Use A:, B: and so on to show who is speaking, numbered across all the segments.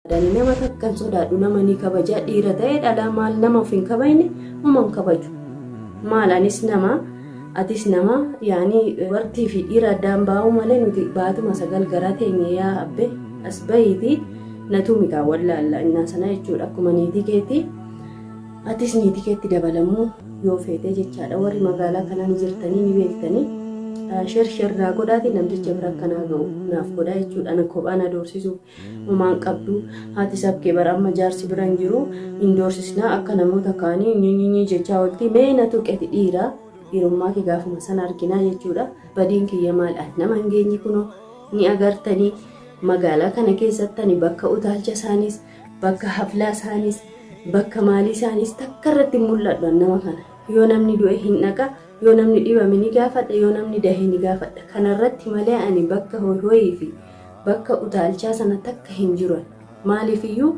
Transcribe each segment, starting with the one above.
A: Ani nama takkan sodaadhu, nama ni kabaja. Dhiira ta'ee dhalaa maal, nama of hin kabajne huma hin kabaju. Maal, anis nama, atis nama, yaani dubartii fi dhiira addaan baa'uu malee nuti baatuma 9 garaa teenye. Yaa abbe, as bahiitii na tumi kaa, wallaalla innaa sana jechuudha. Akkuma niitii keetii atis niitii keetti dabalamuu yoo feete jechaadha. Warri magaalaa kanaa ni jirtanii, ni beektanii. Share share naa godhaati, namticha bira akkanaa ga'u naaf godhaa jechuudha. Ana kophaa na doorsisuuf homaan qabdu. Haati sabkee bara amma jaarsi bira hin jiru, hin doorsisnaa akka namoota kaanii nyinyi jechaa oolti. Mee na tuqeti dhiiraa, dhiirummaa kee gaafuma sana arginaa jechuudha. Badiin kiyya maal? Nama hin geenye kunoo ni agartanii. Magaalaa kana keessatti ani bakka utaalcha isaaniis, bakka haflaa isaaniis, bakka maalii isaaniis takka irratti hin mul'adhu. Nama kana yoo namni du'e hin dhaqa, yoo namni dhibame ni gaafadha, yoo namni dahe ni gaafadha. Kanarratti malee ani bakka hoyii fi bakka utaalchaa sana takka hin jiru. Maaliifiyyuu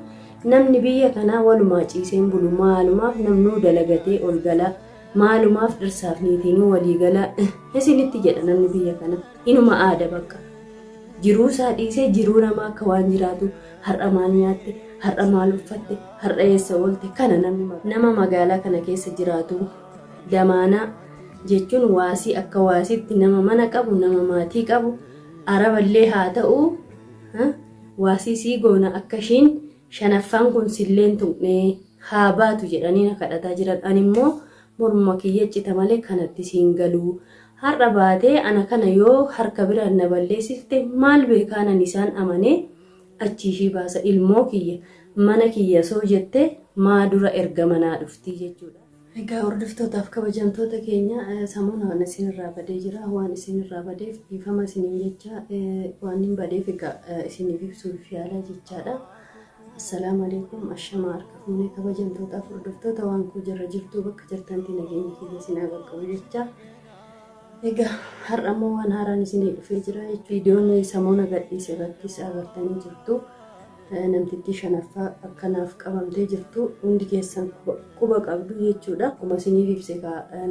A: namni biyya kanaa walumaa ciiseen bulu. Maalumaaf namnuu dalagatee ol galaa, maalumaaf dhirsaaf niitiinuu walii galaa isinitti jedha. Namni biyya kana inuma aada, bakka jiruu isaa dhiisee jiruu namaa akka waan jiraatu, har'a maal nyaatte, har'a maal uffatte, har'a eessa oolte. Kana namni nama magaalaa kana keessa jiraatu damaanaa jechuun waasii, akka waasiitti nama mana qabu, nama maatii qabu, araballee haa ta'u, waasii sii goona, akka ishiin shanaffaan kun silleen tuqnee haa baatu jedhanii na kadhataa jiran. Ani immoo morma kiyya cita malee kanatti siin galuu. Har'a baatee ana kana yoo harka biraan na balleessifte, maal beekaanan isaan amanee achi ishii baasa? Ilmoo kiyya, mana kiyya soo jettee maa dura erga manaa dhuftii jechuudha. Egaa hordoftootaaf kabajamtoota keenya, samuun waan isinirraa badee jira. Waan isinirraa badeef dhiifama isiniin jecha, waan hin badeef egaa isiniif ibsuuf yaala jechaadha. Assalaamu alaikum, ashamaa harka fuunee kabajamtootaaf hordoftoota waan koo jirra jirtu, bakka jirtantti nageenya kiyya isin haa qaqqabu jecha. Egaa har'a immoo waan haaraan isinii dhufee jira jechuudha. Viidiyoon samoona gadhiise irrattis agartanii jirtu. Namtittii shanaffaa akkanaaf qabamtee jirtu hundi keessan quba qabdu jechuudha. Akkuma isiniif ibse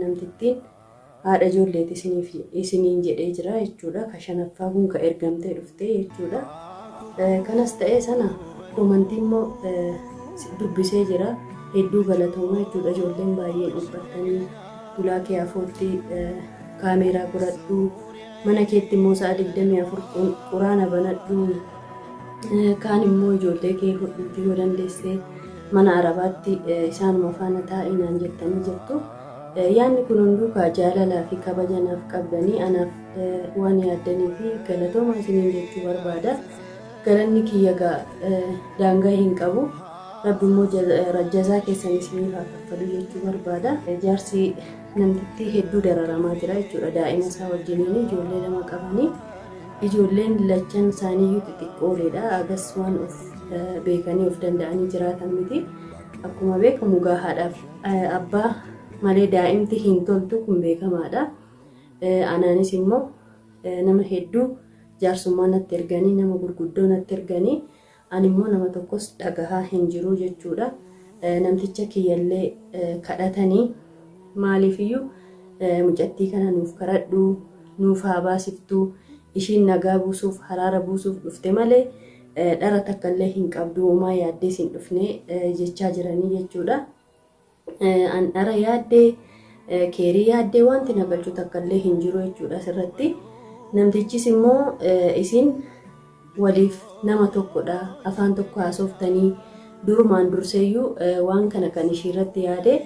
A: namtittiin haadha ijoolleeti isiniin jedhee jira jechuudha. Ka shanaffaa kun ka ergamtee dhufte jechuudha. Kanas ta'ee sana koomantii immoo dubbisee jira. Hedduu galatoomaa jechuudha. Ijoolleen baay'een dhubbattanii ulaa kee afootti kaameeraa godhadhu, mana keetti immoo sa'a 24 quraana banadhu, kaan immoo ijoollee kee fudhuuti yoo dandeesse mana arabaatti isaanuma faana taa'inaan jettanii jirtu. Yaanni kun hunduu kaa jaalalaa fi kabaja naaf qabdanii, anaaf waan yaaddanii fi galatooma isiniin jechuu barbaada. Galanni kiyya gaa daangaa hin qabu. Rabbi immoo jazaa keessan isiniif haa kaffalu jechuu barbaada. Jaarsi namtittii hedduu dararamaa jira jechuudha. Daa'ima isaa wajjiniin ijoollee lama qabanii. Ijoolleen lachan isaaniiyyuu xixiqqooleedha. Agas waan of beekanii of danda'anii jiraatan miti. Akkuma beekamu gaa haadhaaf abbaa malee daa'imti hin toltu, kun beekamaadha. Anaanis immoo nama hedduu jaarsummaa natti erganii, nama gurguddoo natti erganii, ani immoo nama tokkos dhagahaa hin jiru jechuudha. Namticha kiyyallee kadhatanii, maaliifiyyuu mucattii kana nuuf kadhadhu, nuuf haa baasiftuu, ishiin nagaa buusuuf, haraara buusuuf dhufte malee dhara takkallee hin qabdu, homaa yaaddees hin dhufne jechaa jiranii jechuudha. An dhara yaaddee, keerii yaaddee wanti na galchu takkallee hin jiru jechuudha asirratti. Namtichis immoo isin waliif nama tokkodha, afaan tokko haasoftanii, durumaan durseeyyuu waan kana kan ishiirratti yaade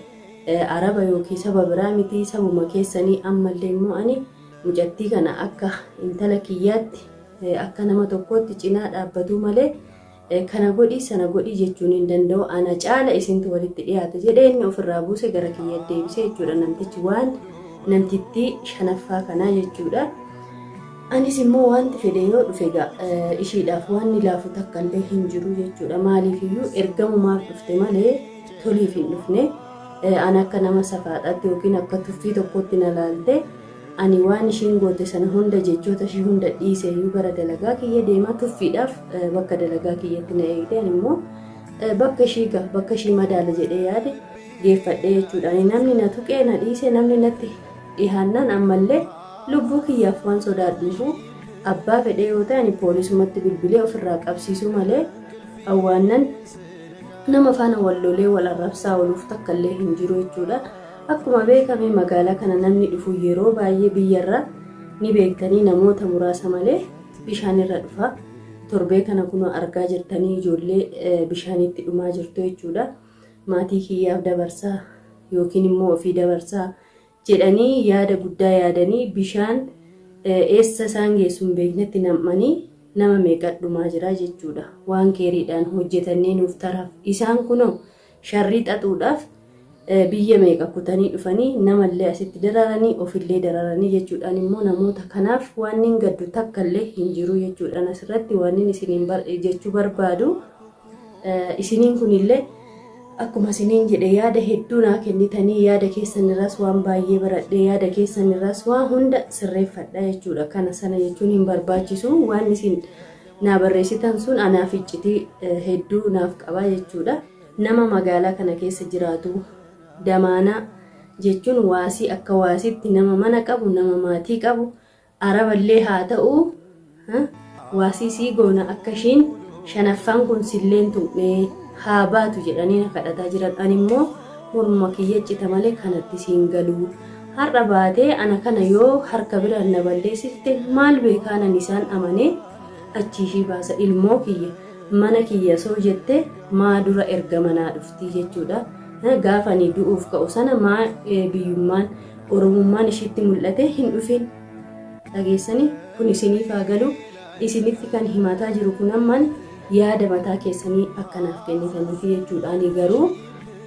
A: araba yookiin saba biraa miti, sabuma keessanii. Ammallee immoo ani mucattii kana akka intala kiyyaatti, akka nama tokkootti cinaa dhaabbatuu malee kana godhii sana godhii jechuun hin danda'u, ana caala isintu walitti dhiyaata jedhee inni ofirraa buuse, gara kiyya deebisee jechuudha namtichi waan namtittii shanaffaa kanaa jechuudha. Anis immoo wanti fedhe yoo dhufe egaa ishiidhaaf waan ni laafu takka illee hin jiru jechuudha. Maaliifiyyuu ergamumaaf dhufte malee toliif hin dhufne. Ani akka nama safaadhaatti yookiin akka tuffii tokkotti na laalte. Ani waan ishiin goote sana hunda, jechoota ishii hunda dhiisee iyyuu gara dalagaa kiyya deemaa, tuffiidhaaf bakka dalagaa kiyyatti na eegde. Ani immoo bakka ishii gaa bakka ishii madaala jedhee yaade geeffadhe jechuudha. Ani namni na tuqee na dhiise, namni natti dhihaannaan ammallee lubbuu kiyyaaf waan sodaadhuufu, abbaa fedhee yoo ta'e ani poolisumatti bilbilee ofirraa qabsiisuu malee Awwaannan nama faana wal lolee wal arrabsaa ooluuf takka illee hin jiru jechuudha. Akkuma beekame magaalaa kana namni dhufu yeroo baay'ee biyyarra ni beektanii namoota muraasa malee bishaan irra dhufa. Torbee kana kunoo argaa jirtanii ijoollee bishaanitti dhumaa jirtu jechuudha. Maatii kiyyaaf dabarsaa yookiin immoo ofii dabarsaa jedhanii yaada guddaa yaadanii bishaan eessa isaan geessu hin beeknetti nam'anii nama meeqa dhumaa jira jechuudha. Waan keeriidhaan hojjetannee nuuf taraaf isaan kunoo sharrii xaxuudhaaf biyya meeqa kutanii dhufanii namallee asitti dararanii ofillee dararanii jechuudhaan immoo namoota kanaaf waan hin gaddu takkallee hin jiru jechuudhaan asirratti waan inni isiniin jechuu barbaadu isiniin kunillee akkuma isiniin jedhe yaada hedduu naa kennitanii yaada keessanirraas waan baay'ee baradhee yaada keessanirraas waan hunda sirreeffadha jechuudha. Kana sana jechuun hin barbaachisu waan isin naa barreessitan sun anaaf iccitii hedduu naaf qaba jechuudha. Nama magaalaa kana keessa jiraatu damaanaa jechuun waasii akka waasiitti nama mana qabu nama maatii qabu araballee haa ta'u waasii sii goona akka ishiin shanaffaan kun silleen tuqnee haa baatu jedhanii na kadhataa jiran. Ani immoo morma kiyya cita malee kanatti siin galuu har'a baatee ana kana yoo harka biraan na balleessifte maal beekaanan isaan amanee achi ishii baasa ilmoo kiyya mana kiyya soo jette maa dura erga manaa dhufti jechuudha. Gaafanii du'uuf ka'u sana maa biyyummaan oromummaan ishiitti mul'ate hin dhufin dhageessanii kun isiniif haa galu. Isinitti kan himataa jiru kun ammaan yaada mataa keessanii akkanaaf kennitaniif jechuudha. Ani garuu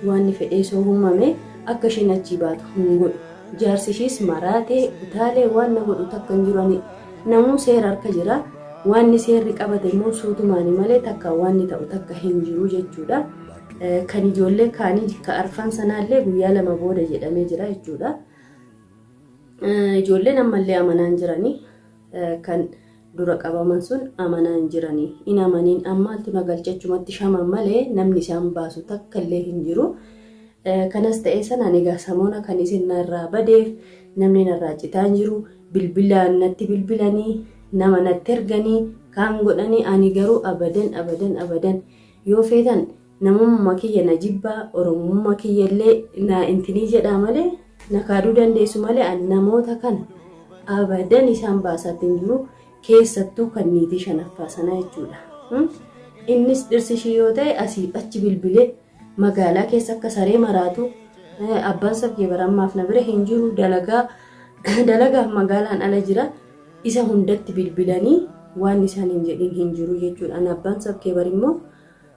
A: waan fedhee soo uumame akka isheen achii baatu hin godhu. Jaarsi ishiis maraatee utaalee waan na godhu takka hin jiru. Ani namuu seera harka jira. Waan seerri qabate immoo suutumaani malee takka waan ta'u takka hin jiru jechuudha. Kan ijoollee kaanii ka arfan sanaallee guyyaa lama booda jedhamee jira jechuudha. Ijoolleen ammallee amanaan jiranii kan dura qabaman sun amanaan jiranii. In amaniin ammaaltu na galchachumatti shaman malee namni isaan baasu takka illee hin jiru. Kanas ta'ee sanaan egaa samoona kan isin narraa badeef namni narraa citaan jiru bilbilaan natti bilbilanii nama natti erganii kaan godhanii ani garuu abadan abadan abadan yoo feetan namummaa kiyya na jibbaa oromummaa kiyya illee na intinii jedhaa malee na kaaduu dandeessu malee ani namoota kana abadan isaan baasaatti hin jiru keessattuu kan niitii shanaffaa sana jechuudha. Innis dhirsi ishii yoo ta'e asii achi bilbilee magaalaa keessa akka saree maraatu abbaan sabkee barammaaf na bira hin jiru dalagaaf magaalaan ala jira isa hundatti bilbilanii waan isaan hin jedhin hin jiru jechuudha. Ani abbaan sabkee bar immoo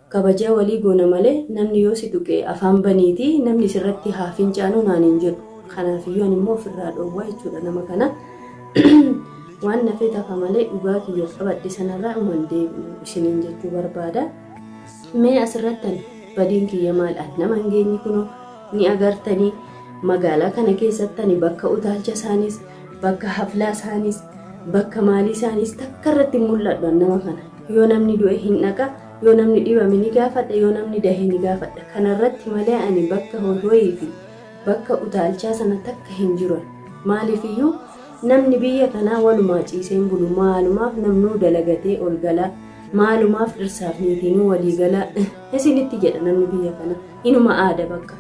A: kabajaa walii goona malee namni yoo si tuqee afaan baniiti namni sirratti haa fincaanuu naan hin jedhu. Kanaafiyyuu ani immoo ofirraa dhoowwaa jechuudha nama kana. Waan nafee tafa malee dhugaa kiyya qabadhe sanarraa uman deebi'u isiniin jechuu barbaada. Mee asirrattan badiin kiyya maal nama hin geenye kunoo ni agartanii magaalaa kana keessattani bakka utaalcha isaanis bakka haflaa isaanis bakka maalii isaanis takka irratti mul'adhu nama kana. Yoo namni du'e hin dhaqa, yoo namni dhibame ni gaafadha, yoo namni dahe ni gaafadha. Kanarratti malee ani bakka hoyii fi bakka utaalchaa sana takka hin jiru. Maaliifiyyuu namni biyya kanaa walumaa ciiseen bulu maalumaaf namnuu dalagatee ol galaa maalumaaf dhirsaaf niitiinuu walii galaa isinitti jedha namni biyya kanaa inuma aada bakka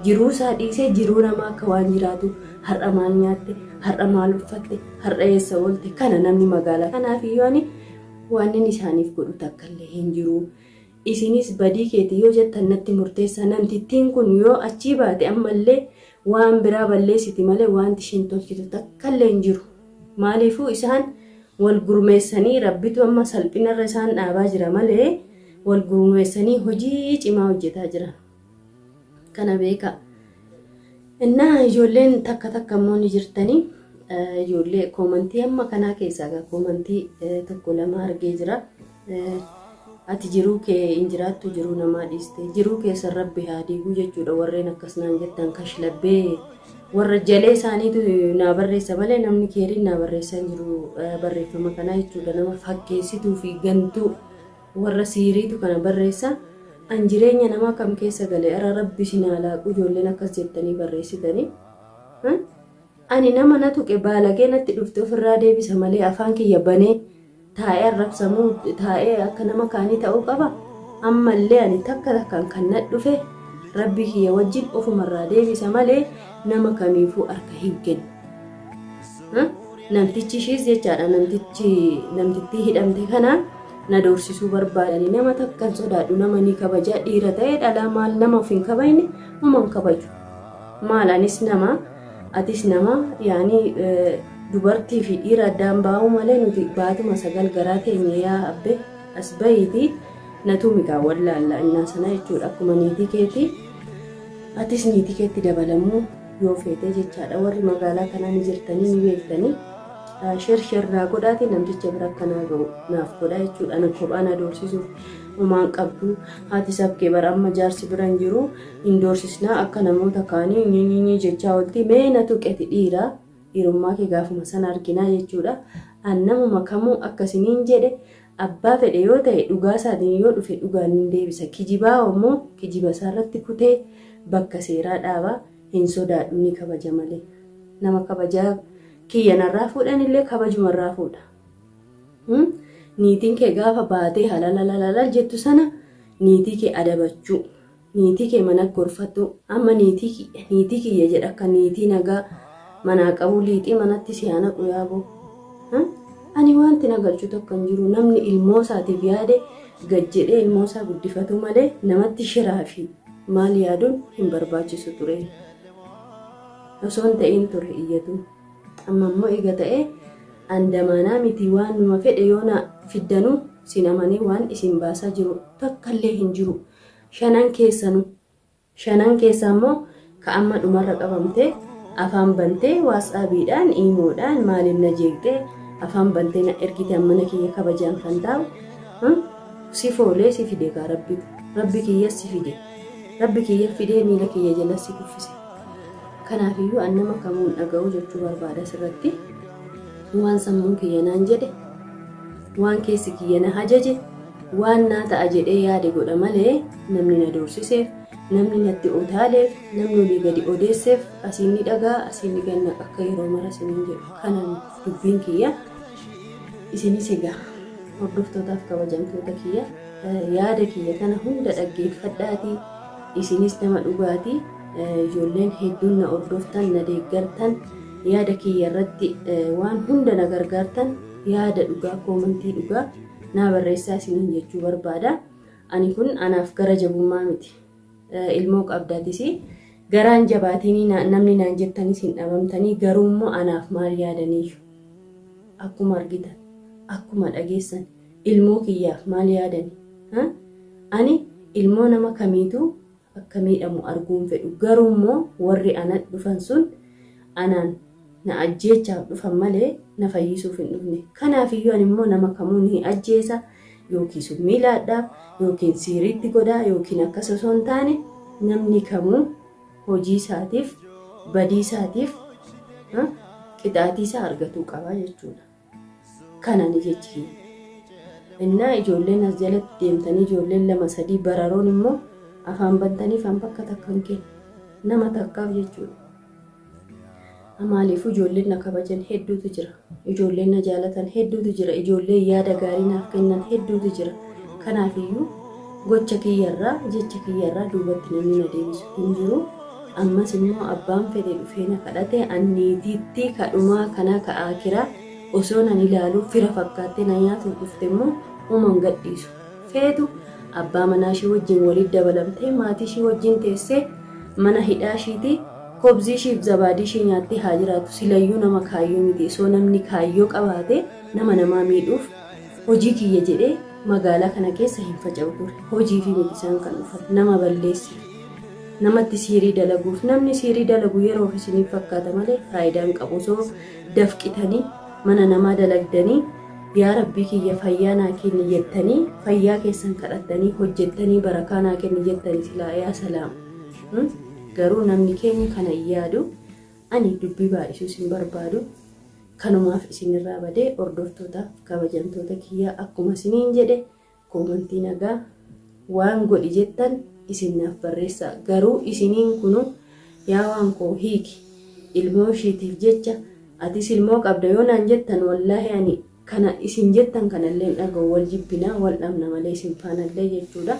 A: jiruu isaa dhiisee jiruu namaa akka waan jiraatu har'a maal nyaatte har'a maal uffatte har'a eessa oolte kana namni magaalaa kanaafiyyuu ani waan inni isaaniif godhu takka illee hin jiru. Isinis badii keetii yoo jettan natti murteessa namtittiin kun yoo achii baate ammallee waan biraa balleessiti malee wanti ishiin tolchitu takka illee hin jiru. Maaliifuu isaan wal gurmeessanii rabbitu amma salphinarra isaan dhaabaa jira malee wal gurmeessanii hojii cimaa hojjetaa jiran. Kana beekaa. Innaa ijoolleen takka takka immoo ni jirtanii ijoollee koomantii amma kanaa keessaa koomantii tokko lama argee jira. Ati jiruu kee hin jiraattu jiruu namaa dhiiste jiruu keessan rabbi haa diiguu jechuudha warreen akkas naan jettan kashlabbee warra jalee isaaniitu naa barreessa malee namni keeriin naa barreessaa hin jiru barreeffama kanaa jechuudha nama fakkeessituu fi gantuu warra siiriitu kana barreessa. An jireenya namaa kam keessa galee ara rabbi isin haa laaqu ijoolleen akkas jettanii barreessitanii. Ani nama na tuqe baalagee natti dhufte ofirraa deebisa malee afaan kiyya banee taa'ee arrabsamuu taa'ee akka nama kaanii ta'uu qaba. Ammallee ani takka takkaan kan na dhufe rabbi kiyya wajjin ofumarraa deebisa malee nama kamiifuu harka hin kennu. Namtichi ishiis jechaadha namtichi namtittii hidhamte kana na doorsisuu barbaadani nama takkan sodaadhu nama ni kabaja dhiira ta'e dhalaa maal nama of hin kabajne huma hin kabaju. Maal anis nama atis nama yaani dubartii fi dhiira addaan baa'uu malee nuti baatuma sagal garaa teenya yaa abbe as bahiitii na tumi kaa wallaalla innaa sana jechuudha akkuma niitii keetii atis niitii keetti dabalamuu yoo feete jechaadha warri magaalaa kanaa ni jirtanii ni beektanii sheer sheer naa godhaati namticha bira akkanaa ga'u naaf godhaa jechuudha ana kophaa na doorsisuuf homaan qabdu haati sabkee bara amma jaarsi bira hin jiru hin doorsisnaa akka namoota kaanii nyinyinyii jechaa olti mee na tuqeti dhiiraa dhiirummaa kee gaafuma sana arginaa jechuudha an namuma kamuu akkasiniin jedhe abbaa fedhe yoo ta'e dhugaa isaatiin yoo dhufe dhugaan hin deebisa kijibaa immoo kijiba isaarratti kutee bakka seeraa dhaabaa hin sodaadhu ni kabaja malee nama kabajaa kiyya narraa fuudhan illee kabajumarraa fuudha. Niitiin kee gaafa baatee halalalalala jettu sana niitii kee adabachuu niitii kee mana gorfatu amma niitii kiyya jedha akka niitii nagaa manaa qabu liixii manatti si haa naqu yaaboo. Ani wanti na galchu tokko hin jiru namni ilmoo isaatiif yaade gad jedhee ilmoo isaa guddifatu malee namatti shiraa fi maal yaaduun hin barbaachisu ture. Osoo hin ta'in ture iyyatu. Amma immoo eega ta'e andamaanaa miti waan numa fedhe yoo na fiddanuu sin amanee waan isin baasaa jiru takkallee hin jiru. Shanan keessanu shanan keessa immoo ka amma dhumarra qabamtee afaan bantee waatsaabiidhaan iimoodhaan maaliin na jeeqxee afaan bantee na ergite mana kiyya kabajaan kan taa'u si foolee si fide kaa rabbitu rabbi kiyya si fide rabbi kiyya fidee miila kiyya jala si kuffise. Kanaafiyyuu an nama kamuun dhaga'u jechuu barbaada asirratti waan sammuun kiyya naan jedhe waan keessi kiyya na ajaje waan naa ta'a jedhee yaade godha malee namni na doorsiseef namni natti otaaleef namni olii gadi odeesseef asiin ni dhagaa asiin ni ganna akka yeroo mara isiniin jedhu kanan dubbiin kiyya isinis egaa hordoftootaaf kabajamtoota kiyya yaada kiyya kana hunda dhaggeeffadhaatii isinis nama dhugaatii ijoolleen hedduun na hordoftan na deeggartan yaada kiyya irratti waan hunda na gargaartan yaada dhugaa koomantii dhugaa naa barreessaa isiniin jechuu barbaada. Ani kun anaaf gara jabummaa miti. Ilmoo qabdaatis garaan jabaatiin namni naan jettanis hin dhabamtanii garuu immoo anaaf maal yaadaniiyu akkuma argitan akkuma dhageessan ilmoo kiyyaaf maal yaadani ani ilmoo nama kamiitu akka miidhamu arguun fedhu garuu immoo warri ana dhufan sun anaan na ajjeechaaf dhufan malee na fayyisuuf hin dhufne kanaafiyyuu ani immoo nama kamuu ni ajjeesa yookiin summii laadhaaf yookiin siiriitti godhaa yookiin akkas osoo hin taane namni kamuu hojii isaatiif badii isaatiif qixaatii isaa argatuu qaba jechuudha. Kanani jechi innaa ijoolleen as jalatti deemtanii ijoolleen lama sadii bararoon immoo afaan bantanii afaan bakka takka hin kennu nama takkaaf jechuudha. Maaliif ijoolleen na kabajan hedduutu jira. Ijoolleen na jaalatan hedduutu jira. Ijoolleen yaada gaarii naaf kennan hedduutu jira. Kanaafiyyuu gocha kiyyarraa jecha kiyyarraa duubatti namni na deebisu hin jiru. Ammas immoo abbaan fedhe dhufee na kadhate anniitiitti kadhumaa kanaa ka'aa kiraa osoo nan ilaalu fira fakkaattee na nyaatuuf dhufte immoo uuman gadhiisu. Feetu abbaa manaa ishee wajjin walitti dabalamtee maatii ishee wajjin teessee mana hidhaa ishiitii kobzii ishiif zabaadii ishee nyaattee haa jiraatu. Silayyuu nama kaayyoo miti. Osoo namni kaayyoo qabaate nama namaa miidhuuf hojii kiyya jedhee magaalaa kana keessa hin faca'u ture. Hojii fi miti isaan kan dhufan nama balleessi. Namatti siirii dalaguuf namni siirii dalagu yeroof isiniif fakkaata malee faayidaa hin qabu. Osoo dafqitanii mana namaa dalagdanii yaa rabbii kiyya fayyaa naa kenni jettanii fayyaa keessan kadhattanii hojjettanii barakaa naa kenni jettanii silaa yaa salaam. Garuu namni keenya kana hin yaadu ani dubbii baay'isuus hin barbaadu kanumaaf isinirraa badee hordoftootaaf kabajamtoota kiyyaa akkuma isiniin jedhe koomantii nagaa waan godhi jettan isin naaf barreessaa garuu isiniin kunu yaa waan koo hiiki ilmoo ishiitiif jecha atis ilmoo qabda yoo naan jettan wallaahi ani Kana isin jettan kanallee hin dhaga'u, wal jibbinaa wal dhabna malee isin faanallee jechuudha.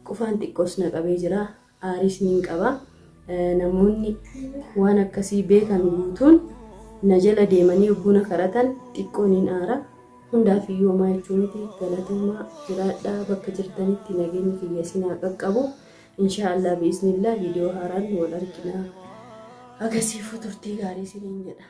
A: Qufaan xiqqoos na qabee jira, aariis niin qaba. Namoonni waan akkasii beekan guutuun na jala deemanii yogguu na kadhatan xiqqoo niin aara. Hundaaf iyyuu homaa jechuu miti. Galatoomaa, jiraadhaa, bakka jirtanitti nageenyi kiyya isin haa qaqqabu. Inshaa Allah biiznillah viidiyoo haaraan wal argina. Agasiifuu turtii gaarii isiniin jedha.